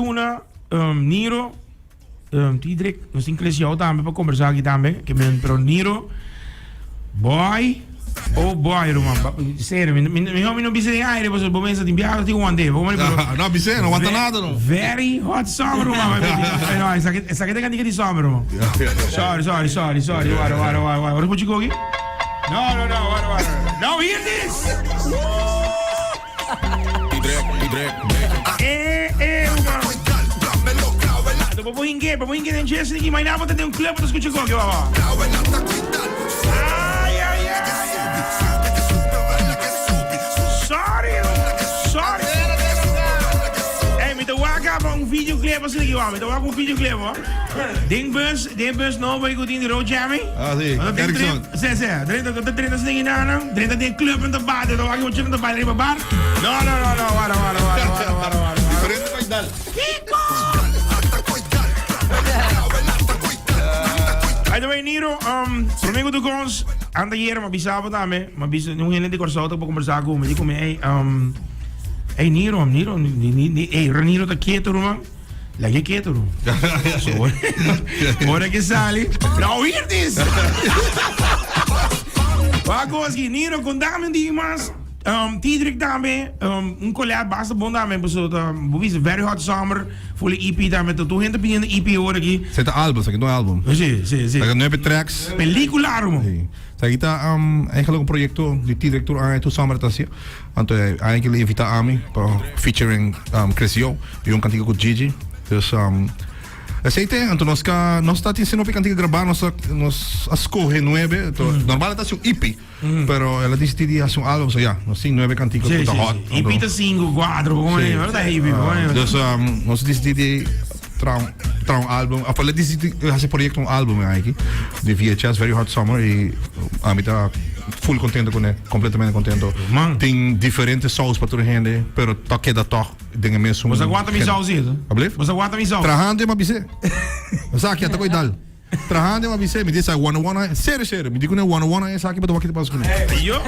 duna um, Niro, um, Tidrik, nos tin Chris jou tambe pa conversa aki tambe, ke men, pero Niro, boy, oh boy, ruman, ba- serio, mi, mi, mi, mi no bisa den aire, pasobra bo mesa tin biaha tin wante, bo pero No, bisé, no aguanta nada, no. Very hot summer, ruman. No, esaki, esaki ta cantica di summer, ruman. Sorry, sorry, sorry, sorry. Wara, wara, wara, wara. Ora puchi koki? No, no, no, wara, wara. Now hear this! Eh, eh, ruman. Anto bo por hinke, bo por hinke den Jesse aki. Mañana bo ta den un club bo ta scucha koki, baba. Ay, ay, ay. Sorry, sorry. Hey, mi ta wak pa un videoclip asina aki, wak. Mi ta wak un videoclip, hoor. Den bus, den bus nobo ku tin di road jamming. Ah, si. Ota den Erickson. trip, si, si. Drenta, ota drenta asina aki nan, drenta den club en ta bate, ta wak muchanan ta baila riba bar. No, no, no, no, wara, wara, wara, wara, wara, wara. Diferente paidal. Kiko! By the way, Niro, um, prome ku tu kons, anda ayer m'a bisa bo tambe, m'a bisa un hende di Kòrsou ta por kombersá ku mi, di ku mi, ey, um, ey Niro, Niro, ni, ni, ni, ey, Niro ta ketu, ruman. Lag'é ketu, ruman. So, ora ke sali, now hear this! Wak kos ki, Niro, kontami un diki mas. Um, Tidrik tambe, um, un collab basta bon tambe, paso ta, bo bisa Very Hot Summer, full EP tambe, ta tur hende pidiendo EP ora aki. Esei ta album, esaki no album. Si, si, si. Esaki nuebe tracks. Pelicula, ruman. Si. Esaki ta um, eigenlijk un proyecto di Tidrik tur aña, tur summer ta haci. Anto e aña ki el a invita ami pa featuring um, Chris Yo y un cantica cu Gigi. Dus um, esei te, anto nos ka, nos ta tin sino cantica graba, nos a, nos a scoge nuebe, anto normal ta haci un EP. Pero el a disidí di hasi un álbum, so ya, nos tin nuebe kantika ku ta hot. I pita sinku, kuatro, komo Sí. no ta heavy, komo Ah, Dus um, nos a disidí di traha un, traha un álbum, of el a disidí di hasi proyekto un álbum aki, di VHS, Very Hot Summer, i ami ta full kontento kuné, kompletamente kontento. Man. Tin diferente saus pa tur hende, pero ta keda tòg den e mesun. Bo sa kuantu mi saus is? Alblief? Bo sa kuantu mi saus? Trahando mi a bis'é. Esaki a ta ko'i dal. Trahando mi a bis'é, mi di esaki one one a, serio serio, mi di kuné one one a esaki pa ta wak kita pasa kuné. Yo?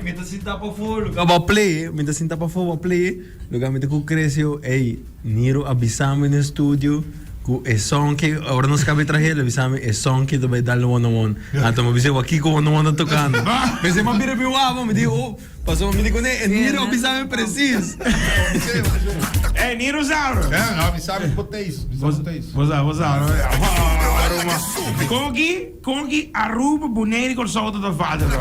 Mi ta sinta pafó, lugar bo a play, mi ta sinta pafó bo a play, lugar mi ta ku Cresio, ey, Niro a bisa mi den studio ku e song ke ora nos kabe trahe, el a bisa mi e song ke ta bai dal one one. Anto mi a bis'é, wakiko one one ta tokando? P'esei mi a bira mi waba, mi di, oh. Pasobra mi di kuné e Niro a bisa mi presis. Ey, Niro sa bro. Ja, no, mi sa mi boteis, mi sa boteis. Bo sa, bo sa. Kon ki, kon ki Aruba, Bonaire i Kòrsou ta ta falta to?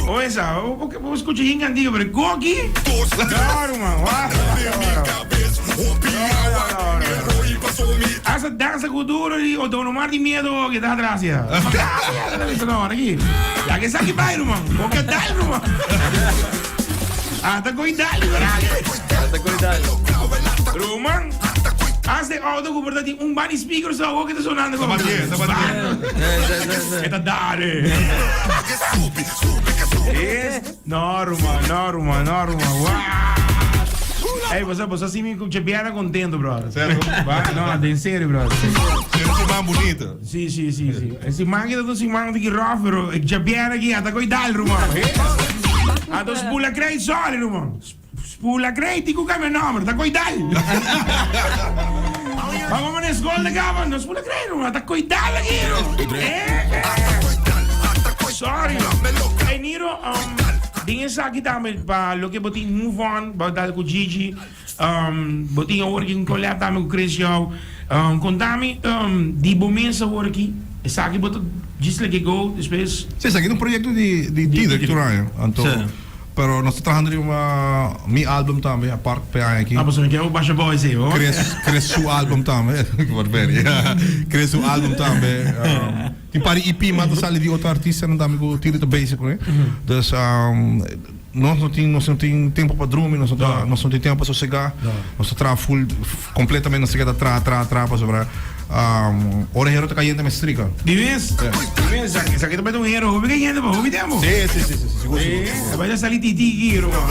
Bo pensa, bo bo skucha hende antigo, pero kon ki? No, ruman, wak. Hasta dansa ku duro di o Don Omar di miedo ke ta atras ya. No, aki. Ya ke saki bai ruman. Bo ke dal ruman. Ata koi dal verdad. Ata koi dal. Ruman. Hasta e auto ku por ta tin un bani speaker so awo ke ta sonando como. Ta bati, ta bati. E ta dale. Es No ruman, no ruman, no ruman. Wow. Ey, boso, boso así mi che biana contento, brother. Cierto. Va, no, de en serio, brother. Serio siman bonito. Sí, sí, sí, sí. E siman ki ta un siman tiki rough, pero e che biana ki ata koi dal, ruman. Anto spula krei sorry, ruman. Spula krei ti ku cambia nomber, ta koi dal. Vamos na school de cama, no spula krei, ruman, ta koi dal aki. Eh, eh. Sorry. Hey Niro, um, den esaki tambe pa loke bo tin move on, bo dal ku Gigi, um, bo tin awor ki un collab tambe ku Chris Yow. Um, kontami um, di bo mes awor aki, esaki bo ta just let it go, despues. Sí, esaki ta un proyecto di di Diederik tur aña. Anto, Sí. pero nos ta trahando riba mi album tambe apart p'e aña aki. Ah, pasobra mi ke basha boys ei, hoor. Chris, Chris su album tambe. Por peri. Chris su album tambe. Um, Tin par di EP mas ta sali di otro artistanan tambe ku Tiri ta bezig kuné. Dus nos no tin nos no tin tempu pa drumi, nos no ta nos no tin tempu pa sosegá. Nos ta traha full kompletamente nos ta keda traha traha traha pasobra ora e hero ta kayente mes strika. Di mes? Di mes esaki ta bai ta un hero hopi kayente pa hopi tempu. Si si si si sigur sigur sigur. Ta bai ta sali titi aki ruman.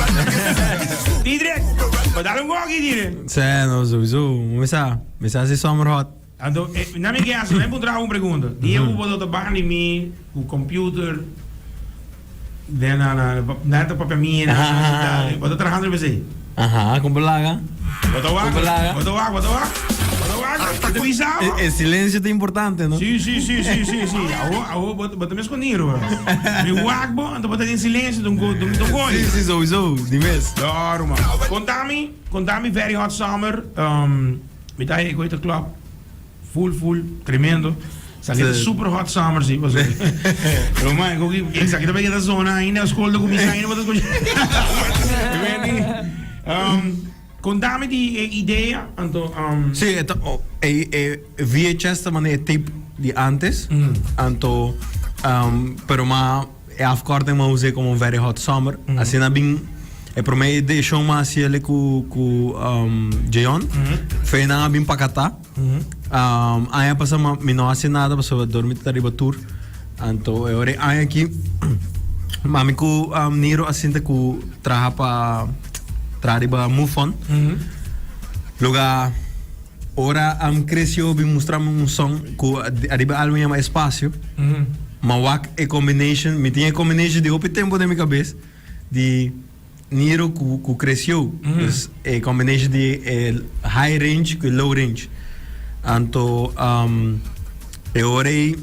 Tidre, bo dal un goki Tidre. Sí, no, sowieso. Mi sa, mi sa si summer hot. Anto, na mi ke hasi, mi puntra un pregunta. Dia ku bo ta banda di mi ku computer, den na na na ta papia mi na bo ta trahando riba esei? Aha, kon bo laga? Bo ta wak, bo ta wak, bo ta wak. Bo ta wak, bo ta bisa bo. E silencio ta importante, no? Si, si, si, si, si, si. Awo, awo, bo, bo ta mes con Niro, bro. Mi wak bo, anto bo ta den silencio, don go, don, don gooi. Si, si, sowieso, di mes. Dor, man. Contami, contami Very Hot Summer, um, mi ta e gooi ta klop. Full full tremendo. Esaki ta super hot summer si paso. Pero man, ko ki esaki ta ta zona ainda school ta kuminsá ainda bo ta skucha. Um, kontami di e idea anto um. Sí, e ta e e VHS ta manera e tape di antes. Anto um, pero ma E afkorting m'a us'é komo Very Hot Summer. Asina bin e promé edishon m'a hasi el ku ku Jeon. Fe nan a bin pakatá. Aña pasá mi no hasi nada pasobra dor mi ta riba tour. Anto e ora e aña aki mami ku Niro a sinta ku traha pa traha riba Move On. Luga ora Cresio bin mustra mi un song ku ariba e album yama Espacio. Ma wak e combination, mi tin e combination di hopi tempo den mi cabes di Niro cu cu Cresio. Dus e combination di e high range cu e low range. Anto e ora ei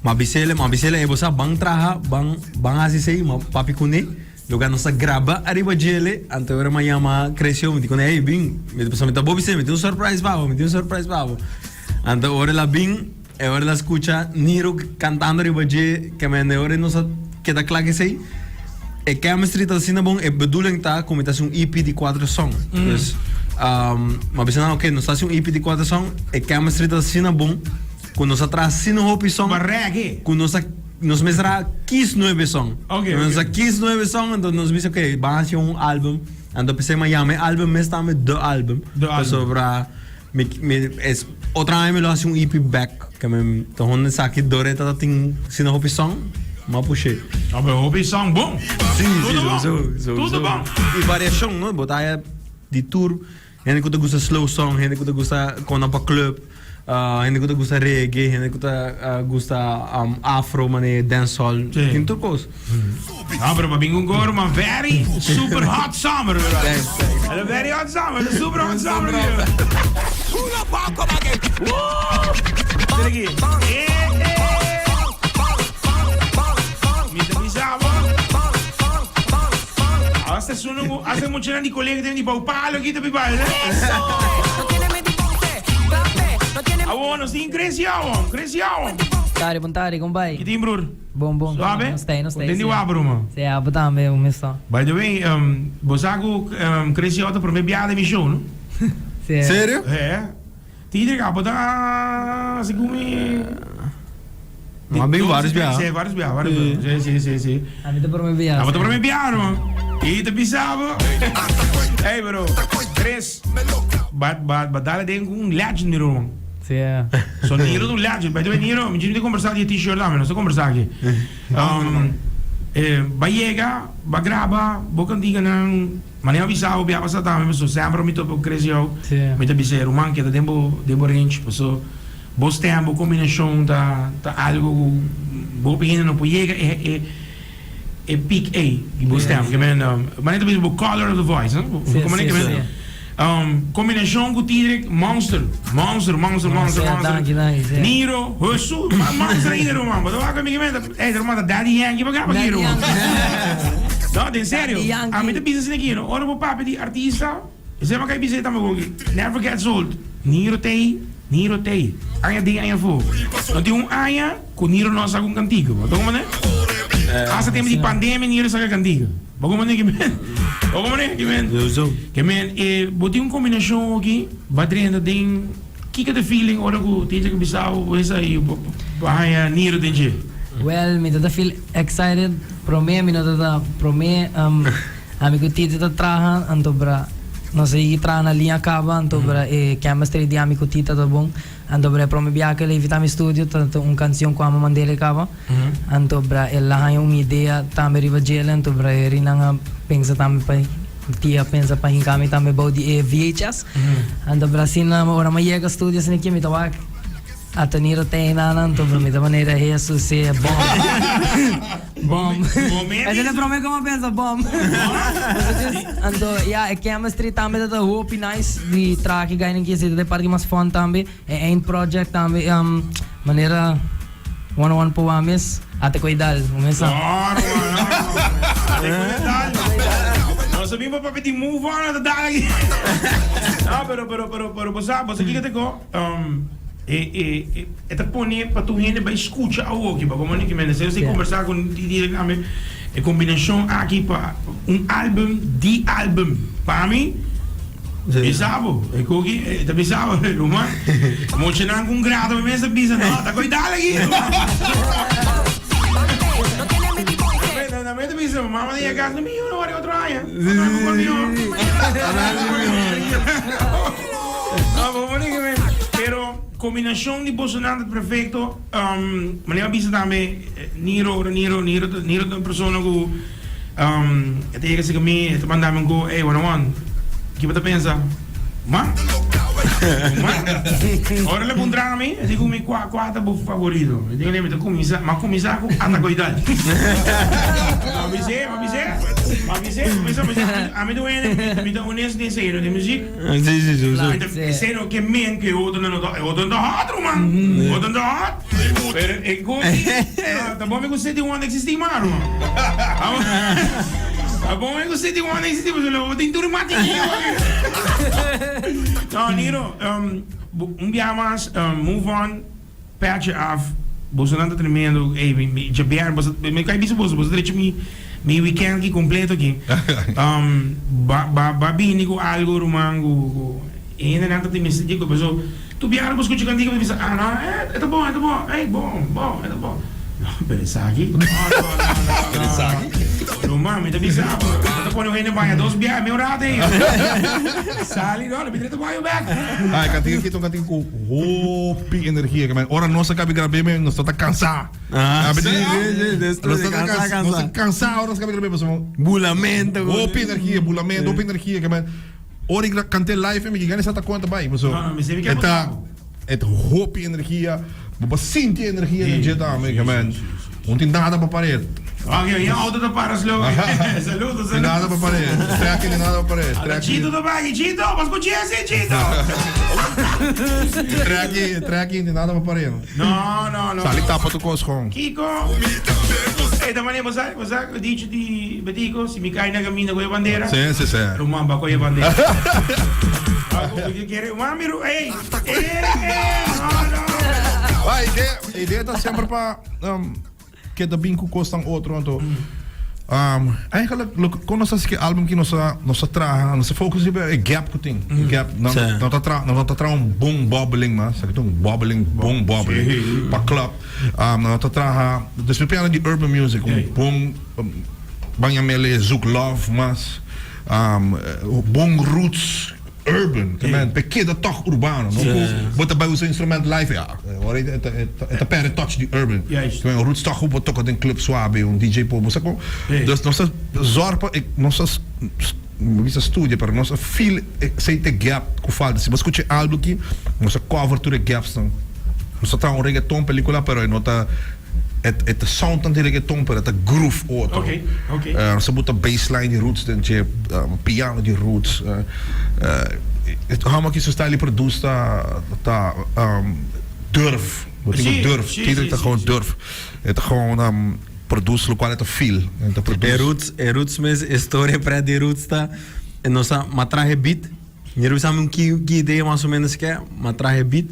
m'a bis'el, m'a bis'el ey bo sa ban traha, ban ban haci esey, m'a papia cune. Loke nos a graba ariba djele, anto ora m'a yama Cresio, mi di cune, ey bin, mi pasobra mi ta bo bis'el, mi tin un surprise pa bo, mi tin un surprise pa bo. Anto ora el a bin. E ora el a skucha Niro kantando riba dje, ke men e ora nos a keda kla kesei. E chemistry ta asina bon, e bedoeling ta ku mi ta hasi un EP di kuater song. Dus, mi a bisa nan, oke, nos ta hasi un EP di kuater song, e chemistry ta asina bon ku nos a traha asina hopi song. Ba reggae. Ku nos a, nos mester a kis nuebe song. Oke, Nos a oke. kis nuebe song, enton nos bisa, oke, ban hasi un album. Anto p'esei mi a yama e album mes tambe The Album. The Album. Pasobra. Mi mi es otro aña mi lo hasi un EP back ke mi ta hon esaki dore ta tin sina hopi song ma pushe. No pero hopi song bon. Si si Tudo bon. sowieso sowieso. Tudo bon. Y variacion no bo ta haya di tur hende ku ta gusta slow song hende ku ta gusta kona pa club hende ku ta gusta reggae hende ku ta gusta afro mane dancehall Si. tin tur kos. No, pero pa bin un goro man very super hot summer. Thanks, thanks. A very hot summer, a super hot summer. Mira aquí. Eh, eh. Mi ta bisa bo. Hasta suno hace mucho na di colega tiene di bau palo aquí ta pipa. Awo nos tin Chris Yawon, Chris Yawon. Tari, bon tari, kon bai? Ki tin broer? Bon, bon. Suave? Nos ta, nos ta. Contenti sí. wak, broma. Sí, abo tambe, un mesto. By the way, um, bo sa ku um, Chris Yao ta prome biaha den mi show, no? Sí. Serio? Eh. Tidrik, abo ta segun mi... No, a bin varios biaha. Sí, varios biaha, varios biaha. Sí, sí, sí, sí. Ami ta prome biaha. Abo ta prome biaha, no? I ta bisa bo. Hey, bro. Chris, ba, ba, ba dale den ku un legend, mi ruman. Sí. So Niro ta un legend. By the way, Niro, mi djis mi ta conversa di e t-shirt tambe, nos ta conversa aki. Um, eh, ba yega, ba graba, bo canticanan, manera mi bisa bo bia pasa tambe, paso semper mi topa cu Chris Yow, Sí. mi ta bisa e ruman keda den bo, den bo range, paso bo stem, bo combinacion ta, ta algo cu bo hende no por yega e, e, e peak ei di bo stem. Ke men, manera ta bisa bo color of the voice, no? Sí, Como sí, ke men, sí. Combinacion cu Tidrick, monster, monster, monster, monster, Sí, monster. danki, danki, sí. Niro, Hesu, ma monster ainda ruman. Bo ta wak mi ke men, ey, ruman ta Daddy Yankee pa kaba aki Daddy ruman. Yankee. No, den serio. Daddy Yankee. Ami ta bisa asina aki, no? Ora bo papia di artista, esei mi a kai bisa ei tambe awoki, never gets old. Niro t'ei, Niro t'ei. Aña den, aña afo. No tin un aña Ku Niro no a saka un kantiku. Bo ta komprende? Hasta tempu di pandemia Niro a saka kantiku. Bo komprende ki men? Bo komprende ki men? Ki men e bo tin un kombinashon aki ba drenta den kiko ta feeling ora ku Teacher ku bisa bo esei bo haña Niro den dje? Well, mi ta ta feel excited. Prome mi no ta ta prome ami ku Titi ta traha anto bra nos a yigi traha na liña kaba anto bra e chemistry di ami ku Tita ta bon. Anto bra e prome biaha ku el a invitá mi studio ta ta un kansion ku amo mand'el e kaba. Anto bra el a haña un idea tambe riba djele anto bra e rinan a pensa tambe pa tia a pensa pa hinka mi tambe bou di e VHS. Anto bra asina ora mi a yega studio asina ki mi ta wak. Ata Niro ta einan anto pero mi ta manera Hesus se bom. Bom. Ese ta prome como pensa bom. Anto ya e chemistry tambe ta ta hopi nice di traha ki gainan ki esei ta e parti mas fun tambe. E eind project tambe manera one one po wak mes ata koe dal bo mes sa. Claro man no. Ata koe dal. Nos a bin pa papia di move on ata dal aki. No pero pero pero pero bo sa bo sa kiko ta ko. E ta pone pa tur hende bai skucha awoki pa komo Nicky Mendes. Esei kombersá ku Didi tambe e kombinashon aki pa un album di album. Pa mi bisa bo e koki e ta bisa bo ruman muchanan ku un grado mi mes ta bisa no ta koy dal aki. Nan ta bisa mama ta yega kas no mi yu no wòrdu otro aña. Pero combinacion di bosonan ta perfecto. Manera a bisa tambe Niro, ora Niro, Niro ta, Niro ta un persona cu e ta yega cerca mi, e ta manda mi un go, ey, one on one, ki bo ta pensa? Ma? Ma? Ora el a puntra mi, e di cu mi, cua, cua ta bo favorito? Mi di, mi ta cuminsa, mi a cuminsa cu Atacoidal. Mi a bis'é, mi a bis'é, mi a bis'é, mi a bis'é, mi a mi ta un hende, mi ta honesto den esei, den muziek. Sí, sí, sí, sí. Esei no ke men ku e otronan no ta, e otronan ta hot ruman. Otronan ta hot. Pero e gochi, ta bon mi ku City One existi mas ruman. Ta bon mi ku City One existi pasobra lo bo tin tur mati No, Niro, un biaha mas, move on. Petje af, bosonan ta tremendo, ey mi mi djabièrnè boso mi kai bisa boso, boso drecha mi mi weekend aki completo aki. Ba ba ba bini ku algo ruman ku ku e hendenan ta tin mester di ku paso tur biaha bo skucha kantika bo ta bisa ah no e ta bon e ta bon ey bon bon e ta bon no pero esaki no no no no Pero esaki. Ruman mi ta bisa bo bo ta pone un hende baña dos biaha mi un rato ey sali no mi ta baña bek. Ah e kantika aki ta un kantika ku. Hopi energia ke men ora nos a kabi grab'é men nos ta ta kansá. Ah, Abi sí, di- sí, sí, Nos después ta de ta cansa, kans- nos ta cansa. kansá ora nos kabi grab'é pasobra Bulamento. hopi energia, bulamento, hopi energia ke men ora i kant'é live mi gana sa ta konta bai pasobra No, no, mi sibi ke e ta bo e ta hopi energia, bo por sinti e energia den dje tambe ke men no tin nada pa pared. Ok, mi auto ta para slow. Saludos, Tin nada pa saludos. pared. Trek tin nada pa pared. Ata Trek Chito ta baki. Chito, pas ku Jesse, Chito. Trek trek tin nada pa pared. No, no, no. Sali tapa tu kos gewoon. Kiko. Ey, ta mane, bo sa, bo sa dicho di Betico, si mi kai na caminda ku e bandera. Sí, sí, sí. Ruman, ba ku e bandera. Ba ku, ku kere, mami, ru, ey, ey, ey, no, no. Ba, idea, idea ta semper pa um, Keda bin ku kosnan otro anto um, eigenlijk lo kon nos hasi ke album ki nos a nos a traha nos a focus riba e gap ku tin e gap no Sí. no ta tra no ta traha un bon bobbeling mas esaki ta un bobbeling bon bobbeling Sí. pa club um, no ta traha dus mi piano di urban music un Sí. bon um, ban yam'e zoek love mas um, bon roots Urban, te men, pe keda toch urbano, no ku bo ta bai usa instrument live, ja, ora e ta e ta perde touch di urban. Juist. Te men, roots toch ku bo toka den club suabe, un DJ por bo sa kon. Dus nos a zorg pa e nos a mi bisa studia, pero nos a feel esei ta e gap ku falta. Si bo skucha e album aki, nos a cover tur e gapsnan. Nos a traha un reggaeton pelicula, pero e no ta E ta sound tanto di reggaeton pero e ta groove otro. Ok, ok. Nos a buta bassline di roots den dje, piano di roots. Hòmber ki su style di produce ta ta durf. Bo tin ku durf. Si, Tito si, ta si, gewoon si. durf. E ta gewoon produce lokual e ta feel. E ta E produce. roots, e roots mes, e storia pre di roots ta, e nos a matrahe beat. Mi a bisa mi un ki ki idea mas o menos ke, matrahe beat.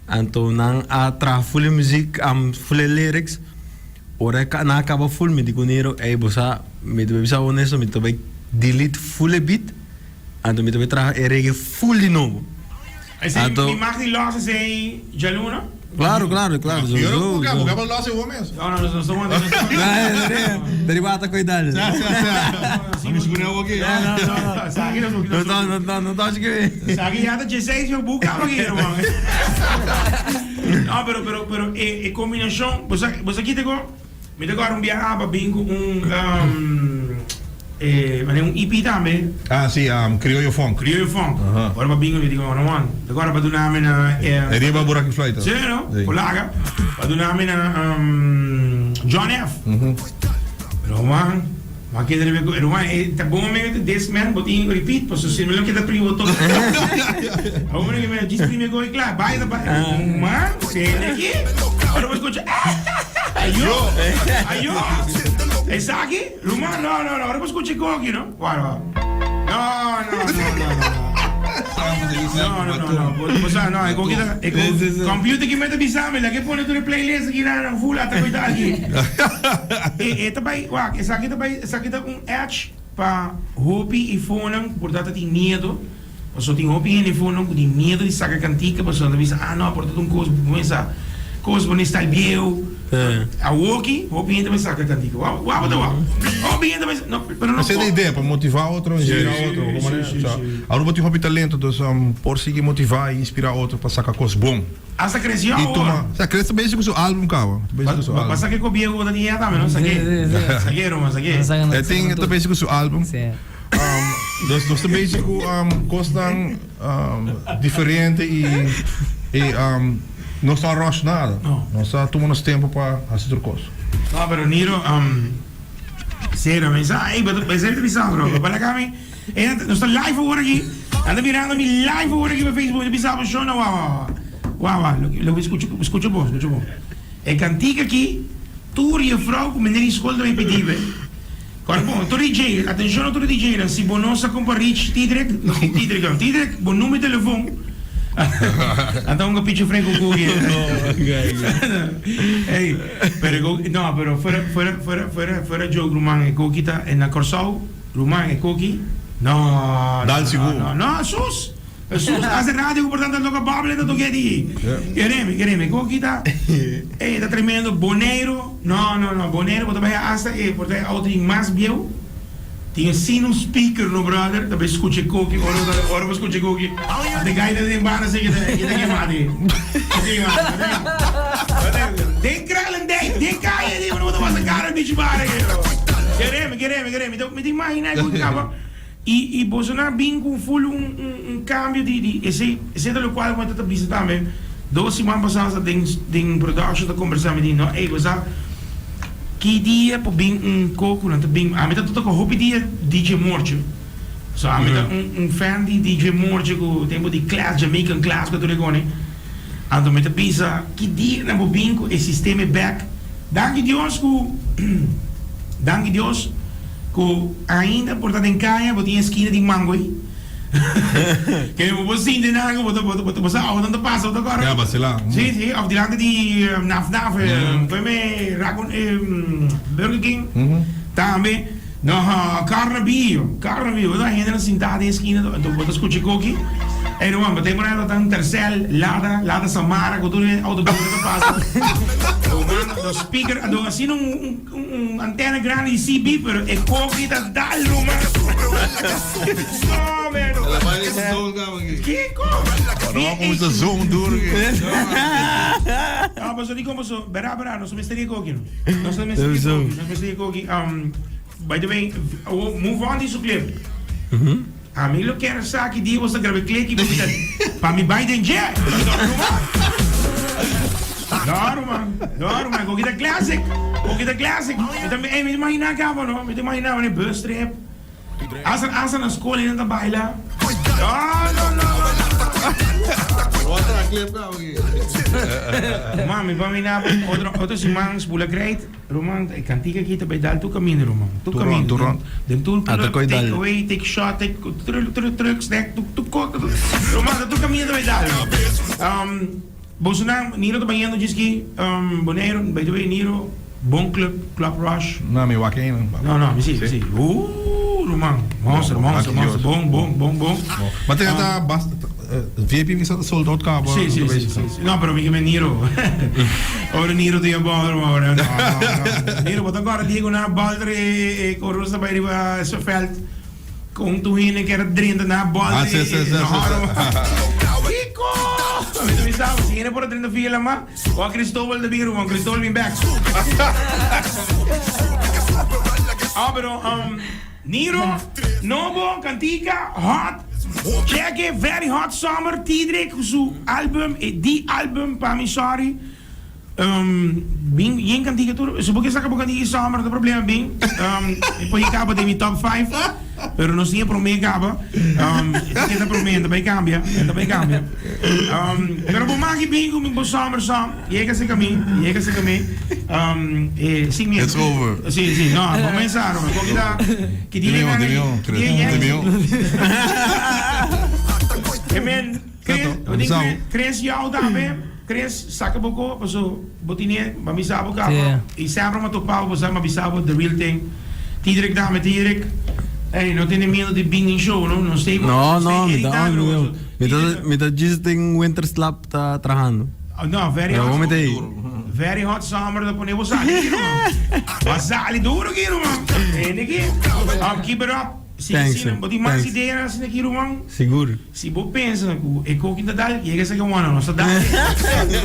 Anto nan a traha full e muziek, full e lyrics. Ora e nan a kaba full mi di ku Nero, ey bo sa, mi ta bai bisa honesto, mi ta bai delete full e beat, anto mi ta bai traha e reggae full di nobo. Esei Anto. mi mag di los esei djaluna? Claro, claro, claro. Yo no Zo, buka, zo. buka pa los e homes. No, no, no, no, no, no, no. Deribata koidal. Sa, sa, sa. Mi sgune awo aki. No, no, no. Saki nos No ta, no ta, no ta escribi. Saki ya ta 16 yo buka aki, hermano. No, pero, pero, pero e, e combinacion, bo sa, bo sa kite ko? Mi ta gora un biaha pa bin ku un, um, E manera un EP tambe. Ah si, Criollo Funk. Criollo Funk. Ora pa bingo mi di no man. De ora pa duna mi na E riba Buraki Flight. Si no, Polaga. Pa duna mi na John F. Pero man, ma keda riba ku ruman e ta bon amigo te this man bo tin repeat paso si mi lo keda primo to. Awor mi me djis prime go e kla bai ta bai. Man, sende aki. Ora bo skucha ayo ayo esaki. Ruman, no, no, no, ora bo scucha e koki, no? Wara, wara. No, no, no, no, no. No, no, no, no. Bo, bo sa, no, e koki ta, e koki, computer ki meta bisa mi, lage pone tur e playlist aki na, na full ata koita aki. E, e ta bai, wak, esaki ta bai, esaki ta un edge pa hopi i fonan ku por ta ta tin miedo. Pasobra tin hopi hende fondo ku tin miedu di saka kantika pasobra nan ta bisa, ah no, por ta un kos kuminsá kos bo style bieu. Awoki hopi hende ta saka kantika. Wou wou ta wou. Hopi hende ta no pero no Esa es la idea, pa motivá otro, inspirá otro. Como manera, o sea, Aruba tin hopi talento, dus por sigui motivá i inspirá otro pa saka kos bon. Hasta creció I awor. tuma, o sea, Chris ta bezig ku su álbum kaba. Ta bezig ku su álbum. Ba saka e bieu ku bo ta tin ya tambe, no? Sak'é. Sak'é, Roman, sak'é. E tin, e ta bezig ku su álbum. Dus nos ta bezig ku kosnan diferente i nos no a rush nada. Nos a tuma nos tempu pa hasi tur kos. No, pero Niro, serio, mi sa, ey, bo ta bisa bro, bo laga mi, nos ta live awor aki, nan ta mirando mi live awor aki pa Facebook, mi ta bisa bo shona, wa, wa, wa, wa, lo mi skucha, skucha bon, skucha bon. E kantika aki, tur jefrouw ku meneer di skol ta bay pidi be. Kòrda bon, tur DJ, atenshon na tur DJnan, si bo no sa kon pa reach Tidrick, no, Tidrick no, Tidrick, bo number di telefon, anta un kapichi fren ku kuki. Ey, pero e koki, no, pero fuera, fuera, fuera, fuera, fuera joke ruman, e koki ta, na Kòrsou, ruman, e koki, no, no, Dal sigur. no, no, sus! Jesús hace radio ku por tanto loka bable ta toke di. Kereme, kereme, ko kita. Ey, ta tremendo. Boneiro, no, no, no, Boneiro bo ta bai hasta e por ta e auto di mas bieu. Tin e sinu speaker no brother, ta bai skucha e koki ora bo ta ora bo skucha e koki. Ate gaita den banda si kita kita kema di. Den Kralendijk, den kaya di, bo ta pasa kara bichi bara. Kereme, kereme, kereme. Mi ta imagina e koki kaba. I i boso nan a bin ku ful un un un kambio di di esei esei ta lokual ku mi ta bisa tambe dos siman pasá sa den den production ta kombersá mi di no ey bo sa ki dia por bin un ko ku nan ta bin ami ta toka hopi dia DJ Mortje so ami ta un un fan di DJ Mortje ku tempu di class Jamaican class ku tur e kone anto mi ta bisa ki dia nan por bin ku e sistema e bek danki Dios ku danki Dios. Ku ainda por ta den kaya bo tin e skina di mango ei. Ke bo por sinti nan ku bo ta bo ta bo sa outonan ta pasa bo ta kòrda. Ya basila. Si si òf dilanti di naf naf koe me rakon Burger King tambe no karna bio karna bio bo ta hendenan sintá den e skina anto bo ta skucha e koki ey ruman bo ta e por ta un tercel lada lada samara ku tur e outo ta pasa ruman nos speaker anto asina un. Un antena grandi di CB pero e koki ta dal ruman. No man. Kiko? No como sa zoom duro. No, paso di como so, bera bera, no so mester di koki no. No so mester di koki, no mester di koki. By the way, move on di su clip. Ami lo kier sa ki dia boso ta graba e kleki pa mi ta pa mi bai den dje. No ruman, no ruman, koki ta classic, koki ta classic. Mi ta ey mi ta imagina caba no, mi ta imagina wanneer bus trip. Hasta hasta na school nan ta baila. No no no. Ruman mi pa mi na otro otro siman spula great. Ruman, e kantika aki ta bai dal tur kaminda, ruman. Tur Tur rond, kaminda. tur rond. Den tur Ah, ta club, koy take dal. away, take shot, take truck, truck, truck, snack, tur, tur ko. Ruman, ta tur kaminda ta bai dal. Um, bosonan, Niro ta bayendo djis ki, um, Boneiru, by the way, Niro, bon club, Club Rush. No, mi wak ei no. No, no, mi si, mi si. Ruman, monster, monster, monster, bon, bon, bon, bon. Ma te ta basta, VIP mi sa ta sold out caba. Sí, sí, sí, sí, sí. No, pero mi ke men Niro. Ora Niro tin a bòlder ora. No, no, no. Niro, bo ta kòrda dia ku nan a bòlder e e Corus ta bai riba su vèlt kon tur hende kier a drenta nan a bòlder Ah, sí, sí, sí, no, sí, sí. Kiko! Mi ta bisa bo, si hende por a drenta via lama, wak Cristobal ta bin ruman, Cristobal bin bèk. Ah, pero, um. Niro, nobo, kantika, hot. Check e very hot summer Tidrick ku su album, e di album pa mi sorry. Bin yen kantika tur, si bo ke saka bo kantika di summer no ta problema bin. Mi por kaba den mi top five, pero nos tin e prome kaba. E ta prome, ta bai kambia, e ta bai kambia. Pero bo maki bin ku mi bo summer song. Yega si kami, yega si kami. E sin miedo. It's over. Si, si, no, bo mensa, Robert. Bo kita, ki dia Dime, gana, dime, ki dia dime, yes. dime. E men, Chris, Tato, bo tin avisao. Chris, Chris jou tambe. Chris, saka bo ko, paso bo tine, bo bisa bo kaba. Sí. I sempre mi a topa bo, bo sa mi a bisa bo the real thing. Tidrick tambe, Tidrick. Ey, no tene miedo di bin den show, no? No stay, No, stay no, mi ta anytime, on, bro. mi ta, Tidrick, mi ta djis den winter slap ta trahando. No, very Pero hot. bo mete ei. Very hot summer ta pone bo sali aki ruman. Bo sali duro aki ruman. Tende aki. Keep it up. Si Thanks, asina, sir. bo tin mas Thanks. ideanan asina aki ruman. Sigur. Si bo pensa ku e koki ta dal, yega esaki wana, nos ta dal.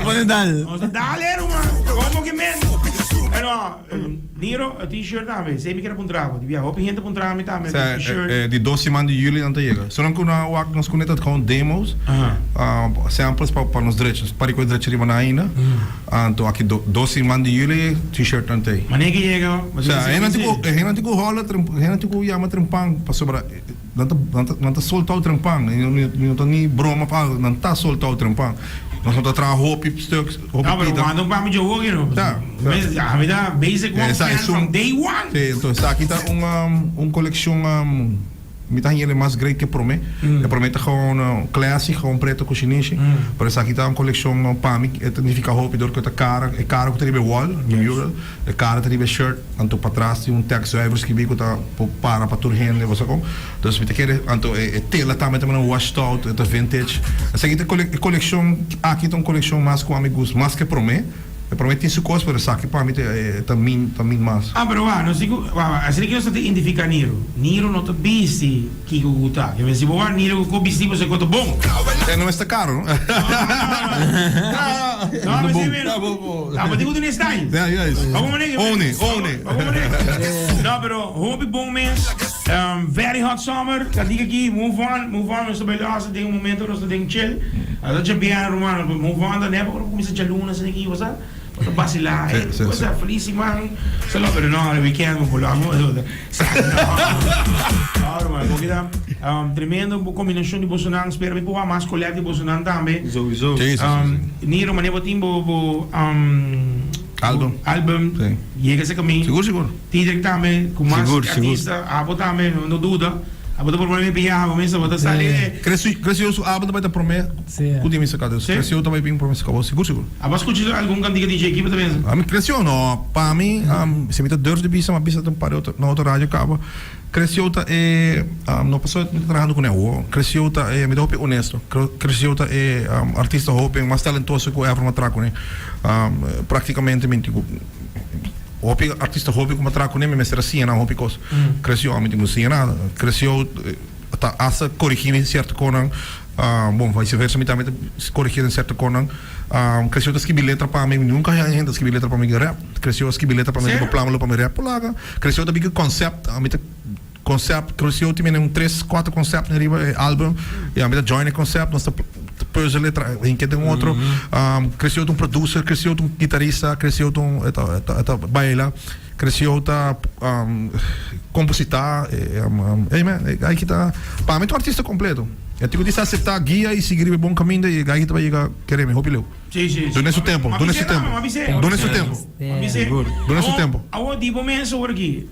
Pone dal. Nos ta dal e ruman. Komo ki men? Pero, Niro, e t-shirt tambe. Esei mi kier a puntra bo. Di bia hopi hende puntra mi tambe Sa, e t-shirt. eh, di dos siman di juli nan ta yega. So nan ku nan wak nos kune ta gewoon demos, samples pa pa nos drecha. Pa rico e drecha riba nan ainda. Anto aki do, dos siman di juli t-shirt nan ta ei. Manera ke yega, bo Sa, tin e nan si. tin ku, e nan tin ku hola, e nan tin ku yama trempan pasobra Nan ta, nan ta, nan ta soltao trempan. Mi, mi, mi no ta ni broma pa algo. Nan ta soltao trempan. Nos no ta traha hopi stuks, hopi No, pero pita. cuando pa mi jogo, you know. Ta, ta. Mes, a mi ta basic one Esa fan es un- from day one. Sí, entonces aki ta un, um, un coleccion, um, mi ta haña mas great ke prome. E prome ta gewoon uh, classy, gewoon preto ku shinishi. Pero esaki ta un coleccion uh, pa mi, e ta nifica hopi dor ku e ta cara, e cara ku ta riba e wall, mi mural, e cara ta riba e shirt. Anto patras tin un tekst zuiver skibí ku ta por para pa tur hende, bo sa kon? Dus mi ta kere, anto e e tela tambe ta manda washed out, e ta vintage. Esaki ta e kolekshon aki ta un kolekshon mas ku ami gusta, mas ke promé. E promé tin su kos, pero esaki pa mi ta e ta min ta min mas. Ah, pero wak, nos tin ku, wak, wak, asina ke nos ta identifiká Niro. Niro no ta bisti kiko ku ta. Ke men si bo wak Niro ku ko bisti pasobra e ko ta bon. E no mester karo, no? No, no, no, no, no, bo tin ku tene style. Ja, juist. One, one. No, pero hopi bon mes. Very hot summer. Kantika aki, move on, move on. Nos ta bai los den un momento nos ta den chill. A ta chabiana ruman, move on ta never ora kuminsa djaluna asina aki, bo sa? Bo ta basila, Sí, sí, bo sa sí. feliz siman. Solo, pero no, weekend bo por lo no, no, ruman, bo kita tremendo bo combinacion di bosonan. Spera mi por wak mas collab di bosonan tambe. Sowieso. Sí, sí, sí, sí. Niro, mane bo tin bo bo Album. album Sí. yega ese camin. Sigur, sigur. Tidrick tambe cu mas Sigur, sigur. artista, abo tambe, no, no duda. Abo ta por pone mi biaha, abo mester, abo ta sali. Crecio, Crecio su album ta bai ta prome Sí. cu di mi saca. Dus Sí. Crecio ta bai bin prome saca. Sigur, sigur. Abo a scucha algun cantica di dje? Kico ta pensa? Ami Crecio no, pa mi, si mi ta durf di bisa, mi a bisa ta un par di otro, na otro radio caba. Crecio ta e, no pasobra mi ta trahando cune awo. Crecio ta e, mi ta hopi honesto. Crecio ta e artista hopi mas talentoso cu ever mi a traha cune. Practicamente mi tin cu hopi artista hopi cu mi a traha cune mi mester a siña nan hopi cos. Crecio ami tin cu siña nada. Crecio ta hasta corigi mi cierto conan. Bon, vice versa mi tambe ta corigi den cierto conan. Crecio ta skibi letra pa mi, mi nunca haña hende ta skibi letra pa mi den rap. Crecio a skibi letra pa mi riba Plámalo pa mi rap por laga. Crecio ta biki concept, ami ta concept, Crecio tin mene un tres, cuatro concept riba e album y ami ta join e concept, nos ta puzzel e tra hinke den otro. Crecio ta un producer, Crecio ta un guitarista, Crecio ta un e ta e ta baila, Crecio ta composita, ey man, e guy ki ta, pa mi ta un artista completo. E tin cu di sa acepta guia y sigui riba e bon caminda y e guy ki ta bay yega kere mi hopi leu. Sí, sí, sí. Duna su tempo, duna su tempo. Duna su tempo. Duna su tempo. Awor di bo mes awor aki,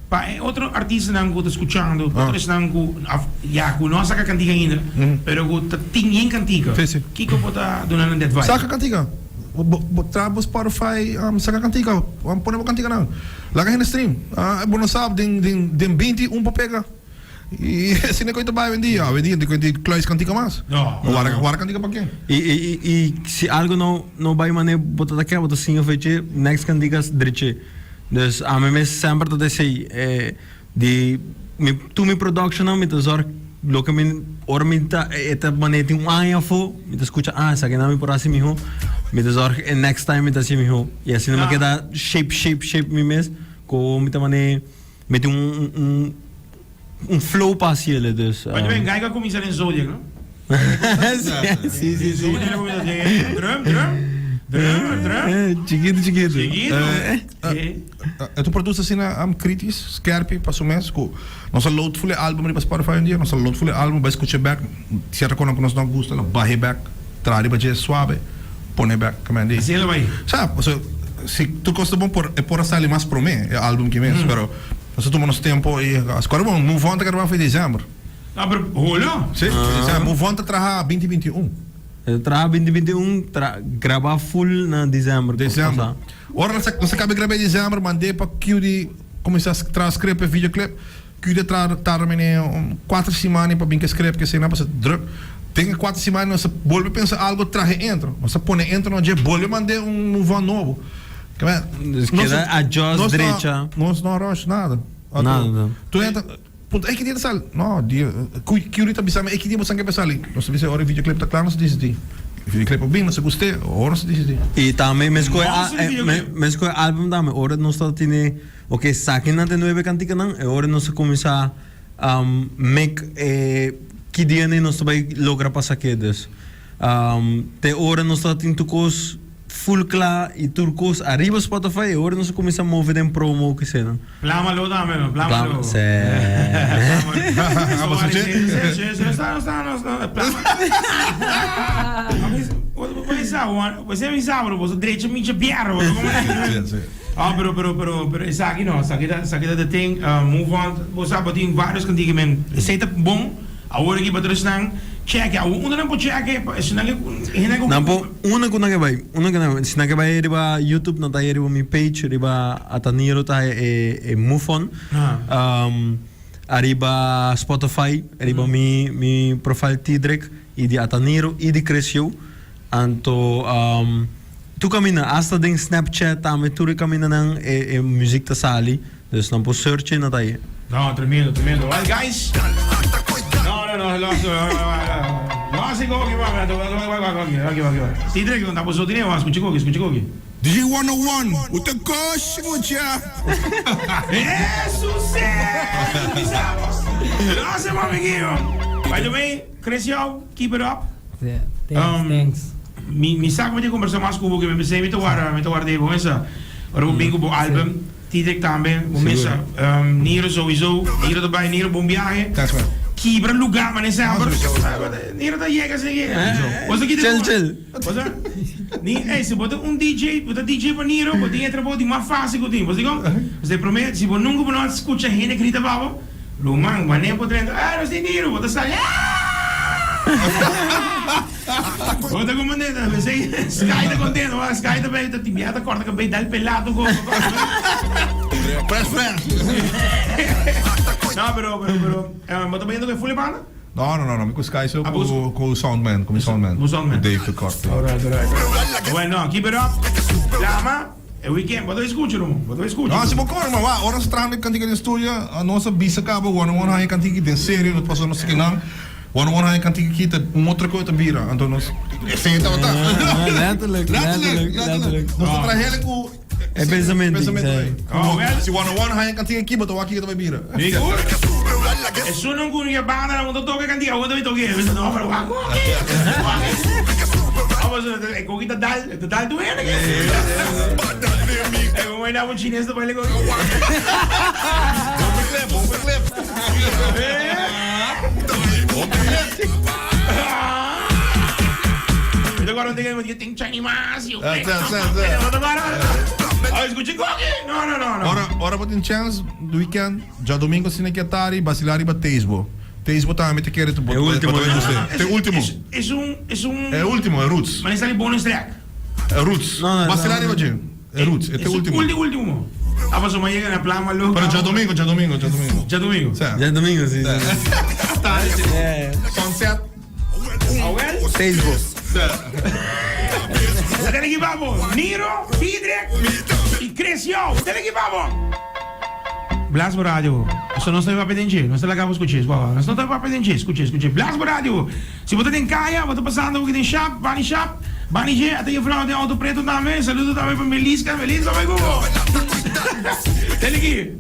pa e otro artistanan ku ta skuchando, otro esnan ku ya ku no a saka kantika ainda, pero ku ta tin yen kantika, kiko bo ta duna nan di advice? Saka kantika. Bo traha bo Spotify, saka kantika, pone bo kantikanan. Laga hende stream. Bo no sa den den binti un por pega. I asina ku e ta bai awendia. Awendia no tin kluis kantika mas. No. Wara wara kantika pa ken? I i i i si algo no no bai mane bo ta ke bo ta siña feche next kantika dreche. Dus ami mes semper ta esei eh di mi tur mi productionnan mi ta zorg loke mi ora mi ta e ta mane tin un aña afo mi ta skucha ah esakinan mi por hasi miho mi ta zorg e next time mi ta hasi miho i asina mi a keda shape shape shape mi mes ku mi ta mane. Mi tin un un. un flow pa haciele dus. By the way, Gaico a cuminsa den Zodiac, no? Si, si, si. Zodiac a cuminsa den drum, drum, drum, drum. Chiquito, chiquito. Chiquito. Eh. E ta un producer asina am kritis, skerpi pa su mes ku nos a load full e album riba Spotify un dia, nos a load full e album bai skucha bek, sierto konan ku nos no gusta lo bahe bek, traha riba dje suabe, pone bek, ke men di. Asina lo bai. Sa, pasobra si tur kos ta bon por e por a sali mas prome e album ki mes, pero nos a tuma nos tempo i askor bon Move On ta graba for december. Ah, pero holo. Si, Move On ta traha binti binti un. E ta traha binti binti un, tra graba full na december. December. Ora nos a nos a caba graba e december mand'é pa Cudy cuminsa traha script pa e videoclip. Cudy a traha tarda mene un cuater simana pa bin cu e script cu eseinan pasobra druk. Den e cuater simana nos a bolbe pensa algo traha e intro. Nos a pone e intro na dje bolbe mand'é un move on nobo. Dus keda adjust drecha. Nos no a rush nada. Nada. Tur hende ta puntra ey ki dia ta sali? No, dia Cudy ta bisa mi ey ki dia bo san ke pa sali? Nos ta bisa ora e videoclip ta kla nos ta disidi. E videoclip a bin nos a gust'é ora nos ta disidi. Y tambe mesco e mesco e album tambe ora nos ta tene ok sakinan ta e nuebe kantikanan e ora nos a kuminsá make e ki dia nos ta bai logra pa sak'é dus te ora nos ta tin tur kos full kla y tur kos ariba Spotify e ora nos a kuminsá move den promo kisenan. Plámalo tambe no, plámalo. Sí. Plámalo. Sí, sí, sí, no está, no está, plama. Bo bisa, bro, bo drecha micha bierro, bo como Sí, sí. Ah, pero, pero, pero, pero esaki no, esaki ta, esaki ta the thing, move on, bo sa, bo tin varios cantica men, esey ta bon, awor aki pa tur esnan, check, awor unda nan por check, pa esnan ke, hende ku. Nan por, unda ku nan ke bai, unda ku nan, si nan ke bai riba YouTube nan ta haya riba mi page, riba Ataniro ta haya e, e move on, ariba Spotify, riba mi, mi profile Tidrick, y di Ataniro y di Chris Yu, anto. Tur caminda, hasta den Snapchat tambe tur e camindanan e e muziek ta sali, dus nan por search e na ta ahi. No, tremendo, tremendo. Well guys. No, no, no, no, no, no hasi koki, mami. Wak, wak, wak, wak. Cedric, no ta boso tine, wak, scucha koki, scucha koki. DJ 101, u ta koshi mucha. Eso sí! Gracias, mami guio. By the way, Chris Yow, keep it up. Yeah, thanks, thanks. Mi mi sa ku mi tin kombersá mas ku bo ke mi pensé mi ta warda mi ta warda e bo mesa ora bo bin ku bo album Tidrick tambe bo mesa Niro souiso Niro ta bai Niro bon biahe Thanks man. Kibra lugá manera semper Niro ta yega asina ke bo sa kita Chill chill. Bo sa ni ey si bo ta un DJ bo ta DJ pa Niro bo tin e trabou di mas fácil ku tin bo sa dikon pasobra e promé si bo nunka bo no a skucha hende grita pa bo Ruman, wanneer bo drenta, ah, nos tin Niro, bo ta sali, ah! Bo ta como neta, pensei, Sky ta contento, ah, Sky ta bay, ta timia, ta corta cabey, dal pelato go. Fresh, fresh. No, pero, pero, pero, eh, bo ta bayendo cu e full banda? No, no, no, no, mi cu Sky so Ah, bus- cu, cu soundman, cu mi soundman. Bu soundman. Dave de Kort. Alright, alright. Bueno, keep it up. Lama. E weekend, bo ta skucha ruman, bo ta skucha. No, si bo kore, ma wak, ora nos traha den kantika den studio, nos a bisa kaba wòrdu wòrdu haña kantika den serio, nos pasobra nos kinan, wòrdu wòrdu haña kantika ki ta un otro koe ta bira, anto nos, esei tabata. Letterlijk, letterlijk, letterlijk. Nos ta traha hele ku E pensamentu, pensamentu sí. ei. Oh, wel. Si wòrdu wòrdu haña kantika ki, bo ta wak kiko ta bai bira. Sigur. Esun ku ya banda nan ta toka kantika, awor ta bai toka. No, pero wak koki. Vamos, e koki ta dal. E total tu hende ke. E como ainda un chines ta baile con. Bombe clip, bombe clip. Bombe clip. Yo te guardo un que ting chani mas. Yo. Ah, sa, sa, sa. Ah, escucha koki. No, no, no, no. Ora, ora bo tin chance, weekend, djadomingo asina ki atari, basila riba Teisbo. Teisbo tambe ta kere E ultimo, bo ta no? Te ultimo. Es un, es un. E ultimo, e roots. Ma sali bonus track. E roots. No, no, Basila no. riba dje. E roots, e te ultimo. Ultimo, ultimo. Ah, paso ma yega na plan ma loco. Pero djadomingo, djadomingo, djadomingo. Djadomingo. Sa. Djadomingo, si, si. Tarde. Yeah. Sunset. Ah, wel. Teisbo. Sa. Dale aquí vamos. Niro, Tidrek y Chris Yo. Dale aquí vamos. Blas bo radio. Pasobra nos ta papia den dje. Nos ta laga bo skuch'é. Wawa. Nos no ta papia den dje. Skuch'é, skuch'é. Blas bo radio. Si bo ta den kaya, bo ta pasando aki den shap, bani shap, bani dje, ata juffrouw den auto preto tambe. Saludo tambe pa Meliska. Meliska, bai ku bo. Tene aki.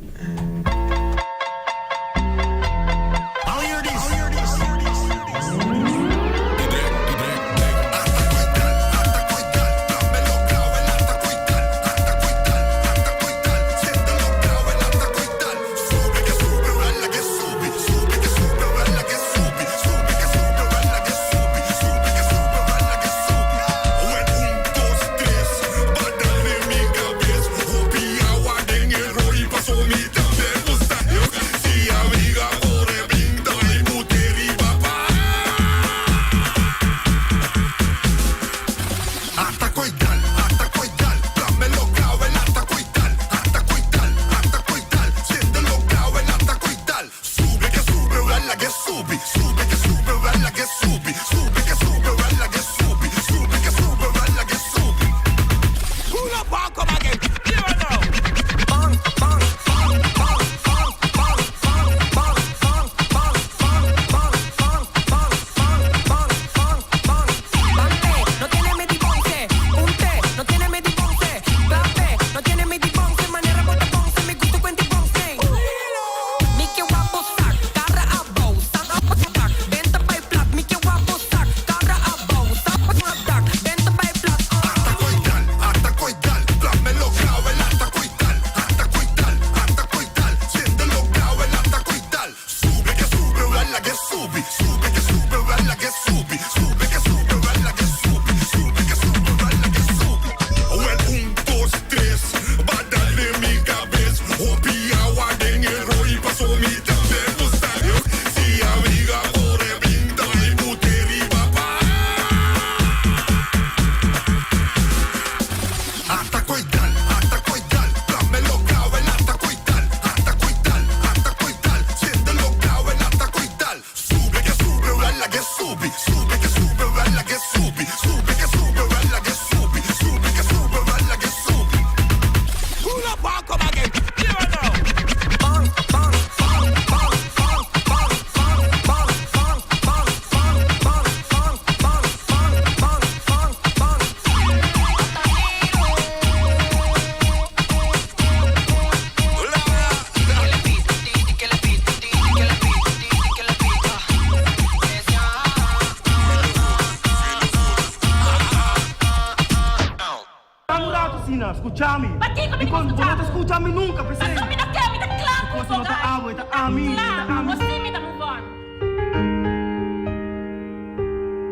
Nina, skucha mi. Pakiko mi tin ku Dikon bo skucha no ta bo? skucha mi nunka, p'esei. Paso mi ta ke, mi ta kla ku Kos bo, no ta guy. abo, e ta Ta ami, e kla, ta ami. bo sí mi ta move on.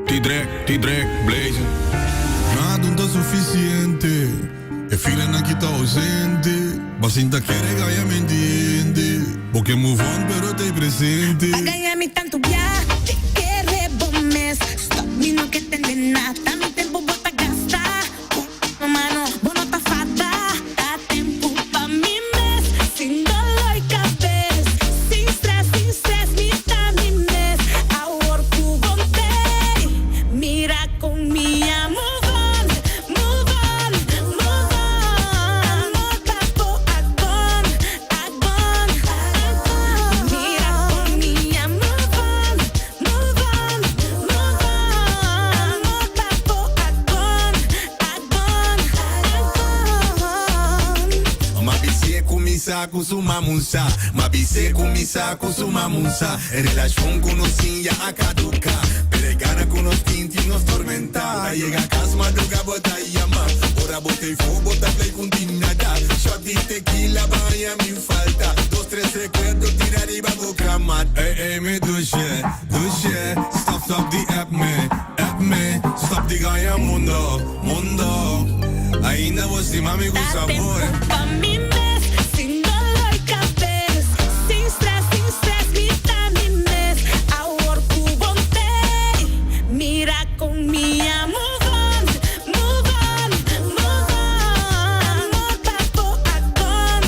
T-Drek, T-Drek, blazing. Nada no ta suficiente, e feelingnan ki ta ausente. Bo sinta kere gaya mi entiende. Bo ke move on pero t'ey presente. Pa gaña mi tantu bia, te kere bo mes. Stop mi no ke tende nada, mi tempu bo ta gasta. Ku mano bo no ta fada. Ta tempu pa mi mes, sin dolor i kabes. Sin stress, sin stress, mi ta mi mes. Awor ku bo t'ey, mira kon mi a move on, move on, move on. Amor pa bo a gone, a gone, a gone. Mira kon mi a move on, move on, move on. Amor pa bo a gone, a gone, a gone. M'a bis'é kuminsá ku su mamunsa M'a bis'é kuminsá ku su mamunsa E relashon ku nos tin ya a kaduká Pero e gana ku nos tin tin nos tormentá Ta yega kas madruga bo ta yama Ora bo t'ei fo bo ta play ku tin nada Shot di tekila baña mi falta Dos tres rekuerdo tira riba bo kama Ey ey mi dushe, dushe Stop stop di app me, app me Stop di gaña mundo, mundo Ainda bo stima mi ku Ta sabor tempu pa mi mes, sin dolor kabes, sin stress, sin stress, mi ta mi mes. Awor ku bo t'ey, mira kon mi a move on, move on, move on. Amor pa bo a gone,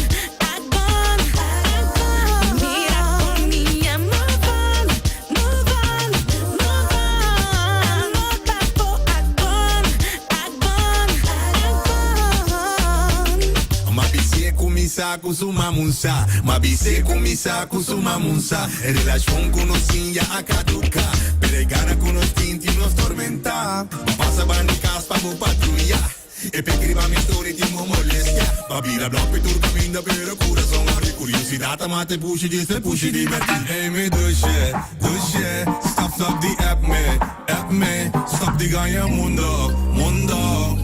a gone, a gone. Mira kon mi a move on, move on, move on. Amor pa bo a gone, a gone, a gone. M'a bis'é kuminsá ku su mamunsa M'a bis'é kuminsá ku su mamunsa E relashon ku nos tin ya a kaduká Pero e gana ku nos tin tin nos tormentá Bo pasa banda kas pa bo patruya E pek riba mi story tin bo molestia Bo bira blòk pe tur kaminda pero kurason abri Kuriosidat ta mata e pushi djis e pushi dibertí Ey mi dushe, dushe Stop stop di app me, app me Stop di gaña mundo, mundo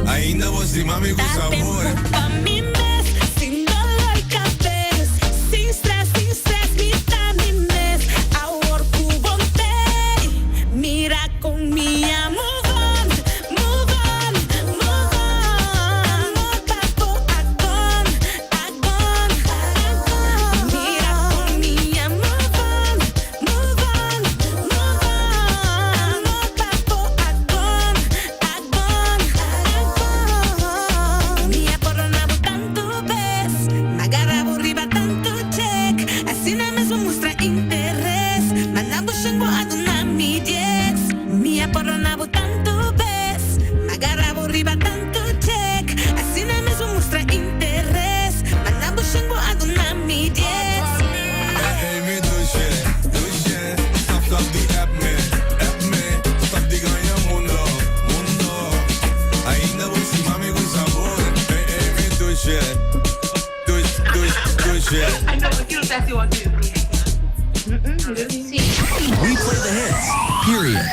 Ainda bo stima mi ku Ta sabor tempu pa mi mes, sin dolor kabes, sin stress, sin stress, mi ta mi mes. Awor ku bo t'ey, mira kon mi a move on, move on, move on. Amor pa bo a gone, a gone, a gone. Mira kon mi a move on, move on, move on. Amor pa bo a gone, a gone, a gone. Mi a pordoná bo tantu bes, m'a gara bo riba tantu check. Asina mes bo mustra interes, ma na bo shen bo a duna mi dies. Mi a pordoná bo tantu bes, m'a gara bo riba tantu check. Asina mes bo mustra interes, ma na bo shen bo a duna mi dies. Ey ey mi dushe, dushe Stop stop di app me, app me Stop di gaña mundo, mundo Ainda bo stima mi ku sabor Ey ey mi dushe, dush dush dushe We play the hits. Period.